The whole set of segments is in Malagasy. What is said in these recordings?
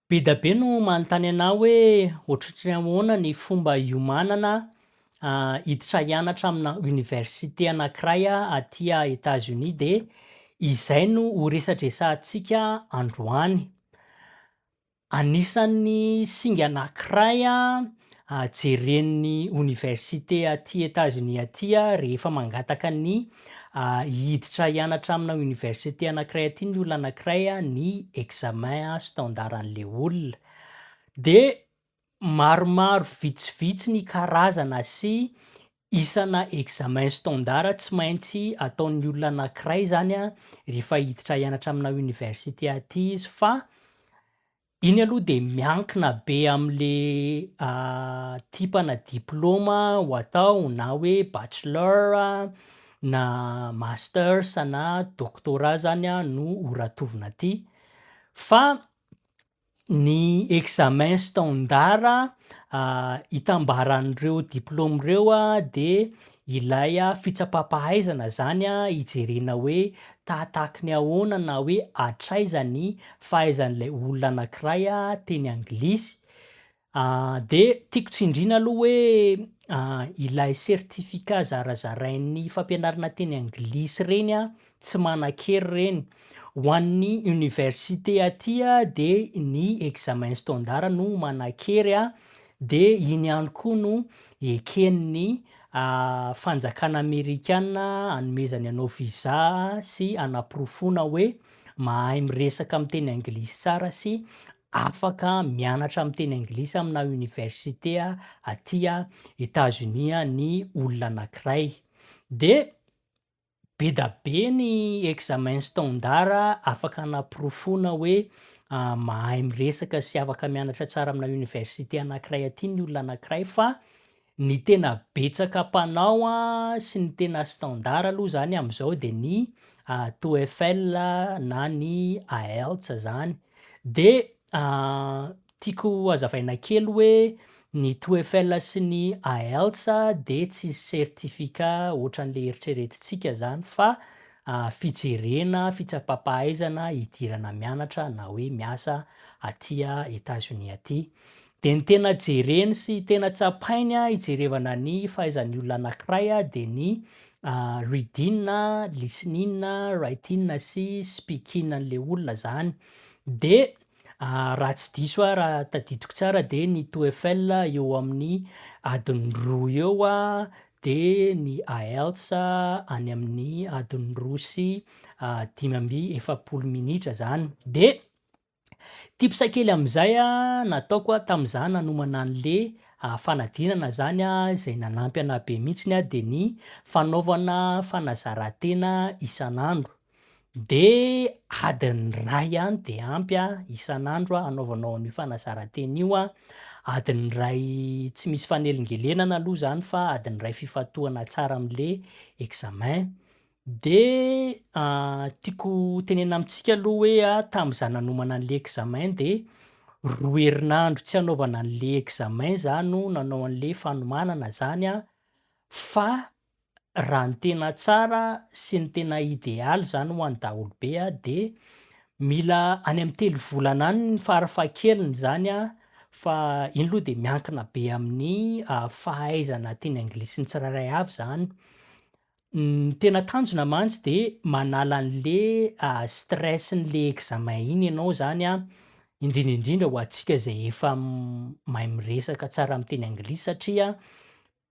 Be da be no manontany anah hoe ohatrohatry ny ahoana ny fomba hiomanana hiditra hianatra amina université anakiray aty Etats-Unis de izay no ho resadresahantsika androany. Anisan'ny singa anakiray jeren'ny oniversite aty Etats-Unis aty rehefa mangataka ny hiditra hianatra amina oniversite anakiray aty ny olona anakiray ny examen standard an'le olona. De maromaro vitsivitsy ny karazana sy isana examen standard tsy maintsy ataon'ny olona anakiray zany rehefa hiditra hianatra amina oniversite aty izy, fa iny aloha de miankina be am'le type-na diplôma ho atao, na hoe bachelor na masters na doctorat zany no ho ratovina aty, fa ny examen standard itambaran'ireo diplôma reo de ilay fitsapam-pahaizana zany hijerena hoe tahatahaky ny ahoana na hoe hatraiza ny fahaizan'ilay olona anakiray teny anglisy. De tiako tsindriana aloha hoe ilay certificat zarazarain'ny fampianarana teny anglisy reny tsy manan-kery reny. Ho an'ny université aty de ny examen standard no manan-kery, de iny ihany koa no eken'ny fanjakana amerikana anomezany anao visa sy anaporofoana hoe mahay miresaka am'teny anglisy tsara sy afaka mianatra am'teny anglisy amina université aty Etats-Unis ny olona anakiray. De be da be ny examen standard afaka anaporofoana hoe mahay miresaka sy afaka mianatra tsara amina université anakiray aty ny olona anakiray, fa ny tena betsaka mpanao sy ny tena standard aloha zany am'zao de ny TOEFL na ny IELTS zany. De tiako hazavaina kely hoe ny TOEFL sy ny IELTS de tsy certificat ohatran'le eritreretintsika zany, fa fijerena fitsapam-pahaizana hidirana mianatra na hoe miasa aty Etats-Unis aty. De ny tena jereny sy tena tsapainy hijerevana ny fahaizan'ny olona anakiray de ny reading, listening, writing sy speaking an'le olona zany. De raha tsy diso aho, raha tadidiko tsara, de ny TOEFL eo amin'ny adiny 2 eo, de ny IELTS any amin'ny adiny 2 sy 45 minitra zany. De tips kely am'zay nataoko tam'za nanomana an'le fanadinana zany zay nanampy anahy be mihitsiny de ny fanaovana fanazaran-tena isan'andro, de adiny 1 ihany de ampy isan'andro anaovanao an'io fanazaran-tena io, adiny 1 tsy misy fanelingelenana aloha zany, fa adiny 1 fifantohana tsara am'le examen. De tiako tenenina amintsika aloha hoe tam'za nanomana an'le examen de 2 herinandro tsy anaovana an'le examen za no nanao an'le fanomanana zany, fa raha ny tena tsara sy ny tena idéal zany ho an'ny daholobe de mila any am'telo volana any ny farafahakeliny zany, fa iny aloha de miankina be amin'ny fahaizana teny anglisy ny tsirairay avy zany. Ny tena tanjona mantsy de manala an'le stress-n'le examen iny ianao zany, indrindra indrindra ho antsika zay efa mahay miresaka tsara am'teny anglisy, satria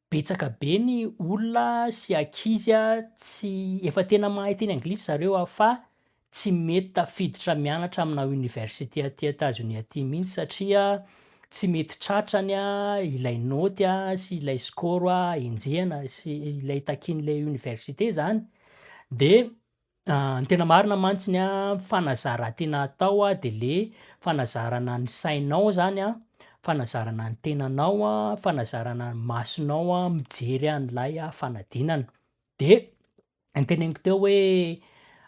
betsaka be ny olona sy ankizy tsy efa tena mahay teny anglisy zareo fa tsy mety tafiditra mianatra amina université aty Etats-Unis aty mihitsy, satria tsy mety tratrany ilay naoty sy ilay score enjehana sy ilay takian'ilay université zany. De ny tena marina mantsiny, fanazaran-tena atao de le fanazarana ny sainao zany, fanazarana ny tenanao, fanazarana ny masonao mijery an'ilay fanadinana. De ny teneniko teo hoe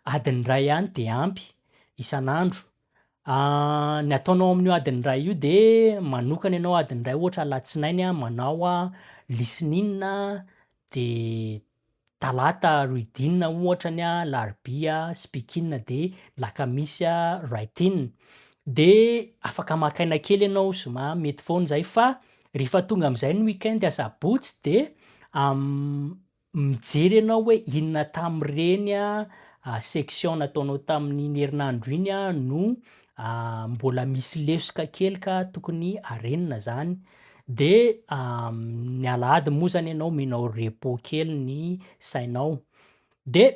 adiny 1 ihany de ampy isan'andro. Ny ataonao amin'io adiny 1 io de manokana ianao adiny 1, ohatra alatsinainy manao listening, de talata reading ohatrany, alarobia speaking, de lakamisy writing. De afaka maka aina kely ianao zoma, mety foana zay, fa rehefa tonga am'zay ny weekend asabotsy de mijery ianao hoe inona tam'ireny a section nataonao tamin'iny herinandro iny a no mbola misy lesoka kely ka tokony arenina zany. De ny alahady moa zany ianao omenao repos kely ny sainao. De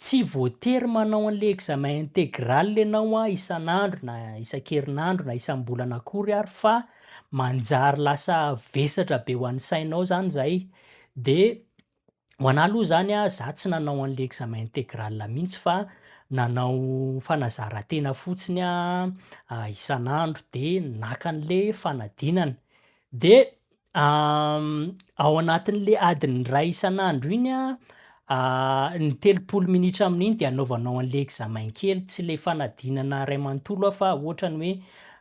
tsy voatery manao an'le examen intégral ianao a isan'andro na isan-kerinandro na isam-bolana akory ary, fa manjary lasa vesatra be ho an'ny sainao zany zay. De ho anahy aloha zany a, za tsy nanao an'le examen intégral mihitsy fa nanao fanazaran-tena fotsiny a isan'andro de naka an'le fanadinana. De ao anatin'le adiny ray isan'andro iny a, ny 30 minitra amin'iny de anaovanao an'le examen kely, tsy le fanadinana ray manontolo a fa ohatrany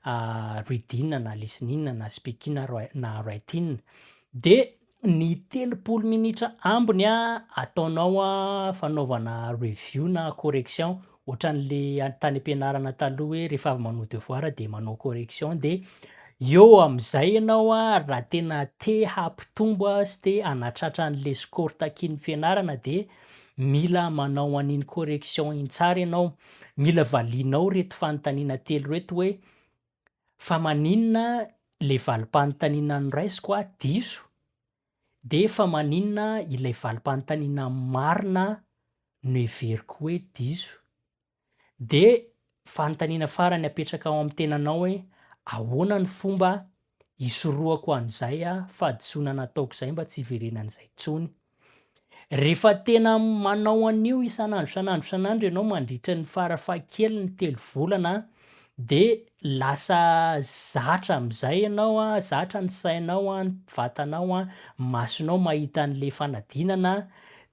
hoe reading na listening na speaking na writing. De ny 30 minitra ambiny a ataonao a fanaovana review na correction, ohatran'le tany am-pianarana taloha hoe rehefa avy manao devoir de manao correction. De eo am'zay ianao a, raha tena te hampitombo a sy te hanatratra an'le score takian'ny fianarana, de mila manao an'iny correction iny tsara ianao. Mila valianao reto fanontaniana telo reto hoe: fa maninona le valim-panontaniana noraisiko a diso? De fa maninona ilay valim-panontaniana marina no heveriko hoe diso? De fanontaniana farany apetraka ao amin'ny tenanao hoe: ahoana ny fomba hisorohako an'izay a fahadisoana nataoko zay mba tsy hiverenan'izay intsony? Rehefa tena manao an'io isan'andro, isan'andro, isan'andro ianao mandritra ny farafahakeliny 3 volana, de lasa zatra am'zay ianao a, zatra ny sainao a, ny vatanao a, masonao mahita an'le fanadinana.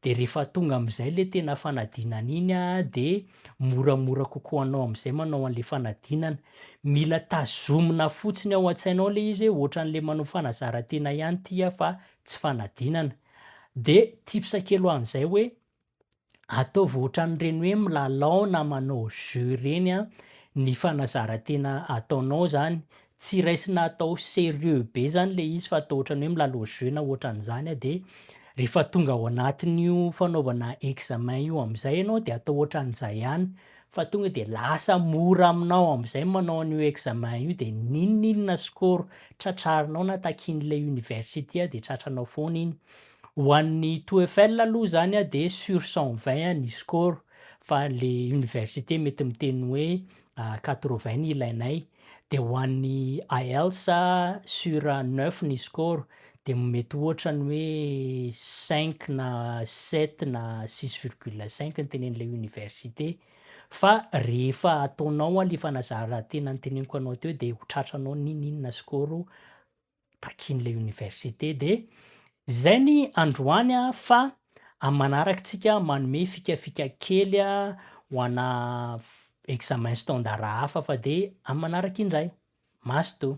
De rehefa tonga am'zay le tena fanadinana iny a, de moramora kokoa anao am'zay manao an'le fanadinana. Mila tazomina fotsiny ao an-tsainao le izy hoe ohatran'le manao fanazaran-tena ihany ty a fa tsy fanadinana. De tips kely ho an'izay hoe ataovy ohatran'ireny hoe milalao na manao jeu reny a ny fanazaran-tena ataonao zany. Tsy raisina atao sérieux be zany le izy fa atao ohatran'ny hoe milalao jeu na ohatran'izany a. De rehefa tonga ao anatin'io fanaovana examen io am'zay ianao, de atao ohatran'izay ihany fa tonga de lasa mora aminao am'zay manao an'io examen io. De n'inon'inona score tratrarinao na takian'le université a, de tratranao foana iny. Ho an'ny TOEFL aloha zany a, de sur 120 ny score, fa le université mety miteny hoe 80 ny ilainay. De ho an'ny IELTS, sur 9 ny score, de mety ohatra ny hoe 5 na 7 na 6,5 ny tenen'le université. Fa rehefa ataonao a le fanazaran-tena noteneniko anao teo, de ho tratranao n'inon'inona score takian'le université. De zay ny androany a, fa amy manaraka tsika manome fikafika kely a ho ana examen standard hafa, fa de amy manaraka indray mazotoa.